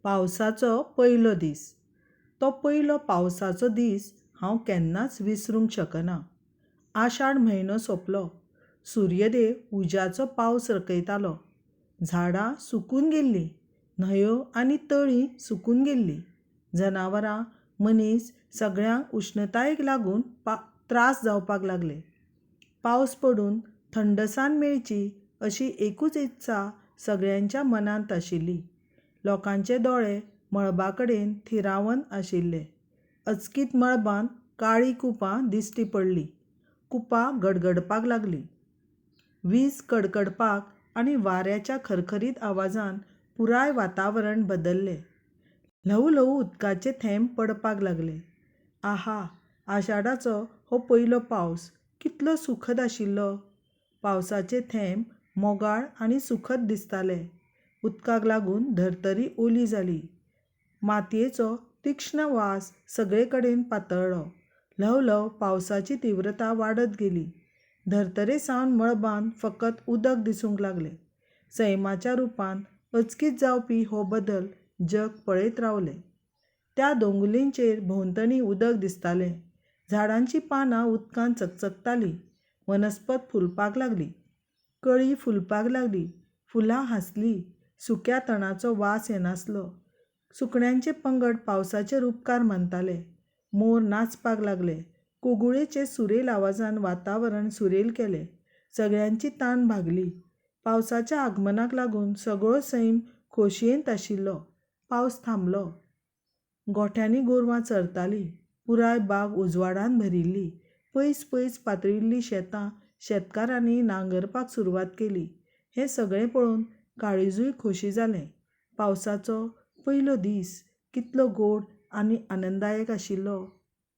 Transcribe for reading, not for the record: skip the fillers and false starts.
पावसाचो पयलो दीस. तो पयलो पावसाचो दीस हांव केन्नाच विसरूंक शकना. आषाढ म्हयनो सोंपलो. सुर्यदेव उज्याचो पावस रकयतालो. झाडां सुकून गेल्लीं. न्हंयो आनी तळीं सुकून गेल्लीं. जनावरां, मनीस सगळ्यांक उश्णतायेक लागून त्रास जावपाक लागले. पावस पडून थंडसाण मेळची अशी एकूच इत्सा सगळ्यांच्या मनांत आशिल्ली. लोकांचे दोळे मळबा कडेन थिरावन आशिल्ले. अचकीत मळबांत काळीं कुपां दिश्टी पडलीं. कुपां गडगडपाक लागलीं. वीज कडकडपाक आनी वाऱ्याच्या खरखरीत आवाजान पुराय वातावरण बदल्लें. ल्हवू ल्हवू उदकाचे थेंब पडपाक लागले. आहा! आषाढाचो हो पयलो पावस कितलो सुखद आशिल्लो! पावसाचे थेंब मोगाळ आनी सुखद दिसताले. उदकाक लागून धर्तरी ओली जाली. मातयेचो तीक्ष्ण वास सगळे कडेन पातळ्ळो. ल्हव ल्हव पावसाची तिव्रता वाडत गेली. धर्तरे सावन मळबांत फकत उदक दिसूंक लागलें. सैमाच्या रुपांत अचकीत जावपी हो बदल जग पळयत रावलें. त्या दोंगुल्लेंचेर भोंवतणी उदक दिसतालें. झाडांचीं पानां उदकान चकचकतालीं. वनस्पत फुलपाक लागली. कळी फुलपाक लागली. फुलां हांसलीं. सुक्या तणाचो वास येनासलो. सुकण्यांचे पंगड पावसाचेर उपकार मानताले. मोर नाचपाक लागले. कोगुळेचे सुरेल आवाजान वातावरण सुरेल केलें. सगळ्यांची तान भागली. पावसाच्या आगमनाक लागून सगळो सैम खोशयेंत आशिल्लो. पावस थांबलो. गोठ्यांनी गोरवां चरतालीं. पुराय बाग उजवाडान भरिल्ली. पयस पयस पातळिल्लीं शेतां शेतकारांनी नांगरपाक सुरवात केली. हें सगळें पळोवन काळिजूय खोशी जालें. पावसाचो पयलो दीस कितलो गोड आनी आनंददायक आशिल्लो!